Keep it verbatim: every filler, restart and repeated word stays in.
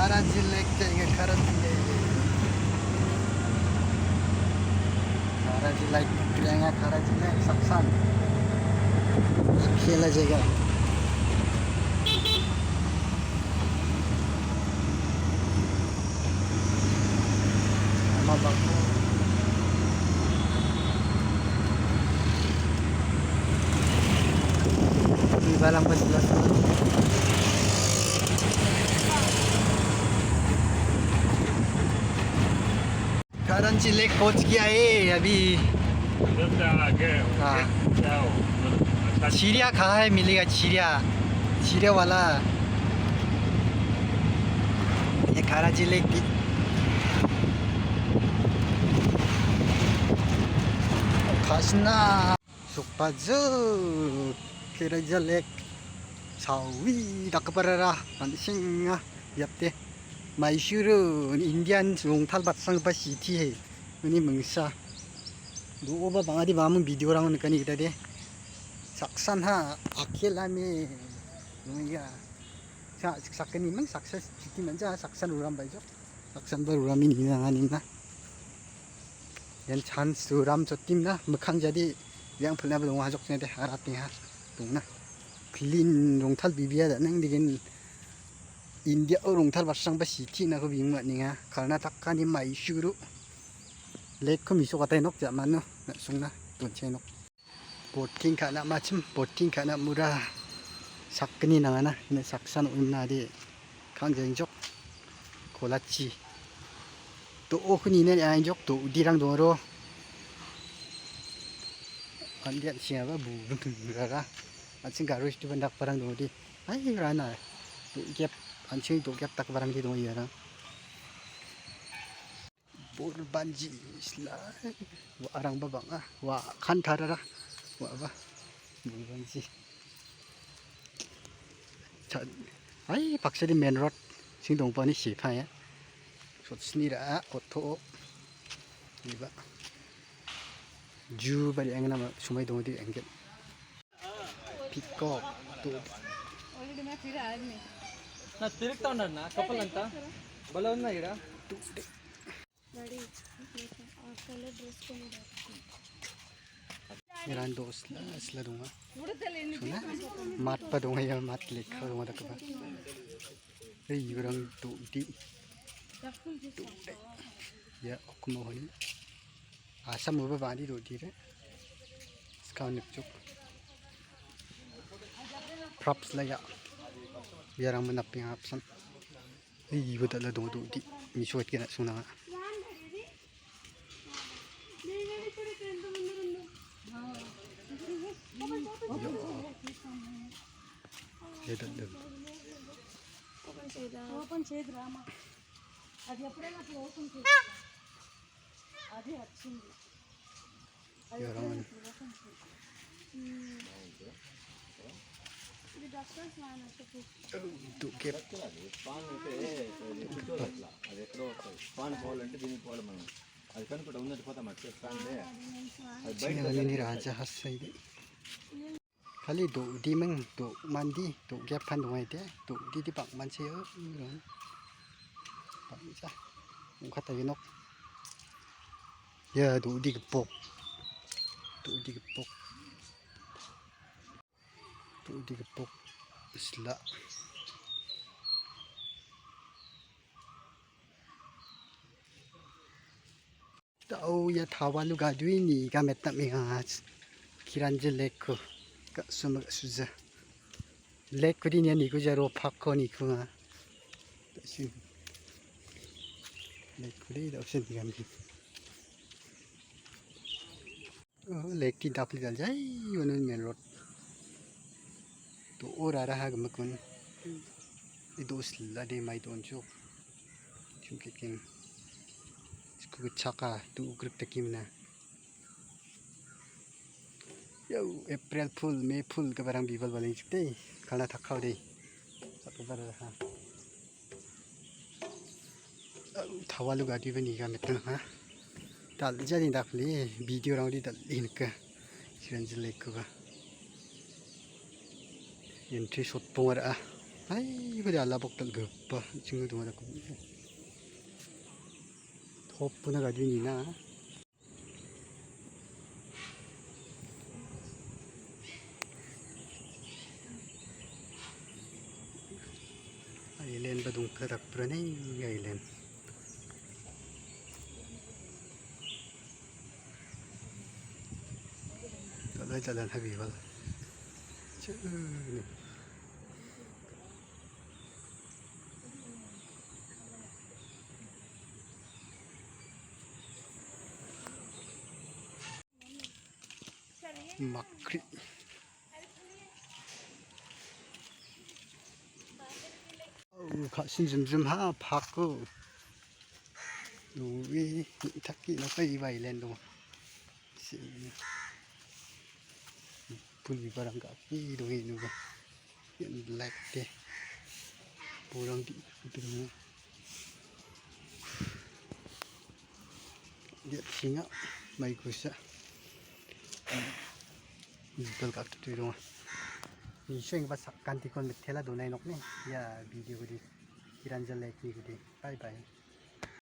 Karaji Lake jayega, Karaji Lake. Karaji Lake, Priyanka Karaji Lake, Saksan. Akhela jayega. Mama baku. Di balang pa sila. Karanchi Lake पहुंच गया है अभी। उधर से आगे, हाँ। क्या हो? अच्छा। चिड़िया कहाँ है मिलेगा, चिड़िया, चिड़िया वाला। ये काराजी लेक की। Kasna. Sokpajok, Keraja Lake, sawi dakgiparara, an·senga biapde. Maisuru, Indian rongtal batsanggipa city hai, uni mingsa. Do·oba bang·ade baming video-rango nikani gita de. Saksanha, akelame, dongenga. Sa-, sakgni ming, saksa city manja, saksan uram baijok. Saksanba urami nina nanga nina. Ian chance uram chotimna, mikkang jadi yang pelna ba donga jok de, aratenga dongna. Clean rongtal bibia da nang degen India o rongtal batsanggipa city nako biming ma·ninga. Karnatakani Maisuru. Lake ko misokatai nok jamano, na·songna, donchai nok. Boating ka·na machim, boating ka·na mura sakgni nangana, ine saksan on·na de kang·jaengjok kolachi. Do·oko nina re·angjok do·dirang dongoro. Andi an·sengaba burung rara. An·seng garo istiban dakparang dongode. Ai rana. Do·gep, an·seng do·gep dakbarangde dongo iarang. Bor banji sila wa·arangba bang·a, wa·a kan tarara wa·aba bor banji. Cha-, ai, paksadi main road sing dongpani sipae. Sotsni ra·a auto-o. Iba. Ju bari engna ma-, sumai dongdi engge. Peacock. Tu. Already मैं फिर आया नहीं। ना, तिरकता ना, ना, कपल अंता। बला ना इड़ा। Ready. और कलर ड्रेस को नहीं डालती। Iran do sila, sila donga. Suna, matba donga ya, mat lekka donga dakba. Hei, ibrang do di. Do de. Ya, okuma honi. Asam uba badi do dire. Ska nikchuk. Props la ya. Biarang menaping apsan. Ei, iba dal·a donga do di. Miso et kena suna. Ya. Ya dal·a. Open చేద్దామా? అది ఎప్పుడైనా అట్లా ఓపెన్ చేయి. అది వచ్చింది. Yarangan. Untuk kep. Sini kali ini raja khas ini. Kali do di meng, do mandi, do gep pan do ngai te, do di di bak man se yo. Bak sa. Ungkat lagi nok. Ya, do di gepok. Do di gepok. Do di gepok. Sila. Dao ya tawalu gadui ni gamet na mengas. Kiranji leko. Ka suma ka suja. Leko di ni ani ko jaro pakko ni ko nga. Leko di da usen di gambi. Oh, lekti dakli daljai, uno main road. To ora raha gmakun. Ido sila de mai donchuk. Chum kiking. Sku chaka tu ugrik takimna. Yo, April Fool, May Fool ka barang bibal baling chukte. Kala thakau de. Satu barang ha. Au, tawalu gadi bani ga metang ha. Dal jadi dakli video rang di dal in ke. Siran jelek ke ba. Entry shot pong ada ah. Hai, bade alabok dal·gipa an·chingo donga dakgipa. Topona gadini na. Ailen ba dongka dakprani ailen. Dal·a jalan habibal. Cuk. Makri. Oh, ka·sin jimjim ha pako. Ue, taki na kai bailen do. Si. Pul bibarang ka pi do inu. Ian black te. Borang di, di. Dia singa mai kusa. Betul kak tu dong. Ni sing ba sakkan tikon betela donai nok ni. Ya video gudi. Kiran jelek ni gudi. Bye bye.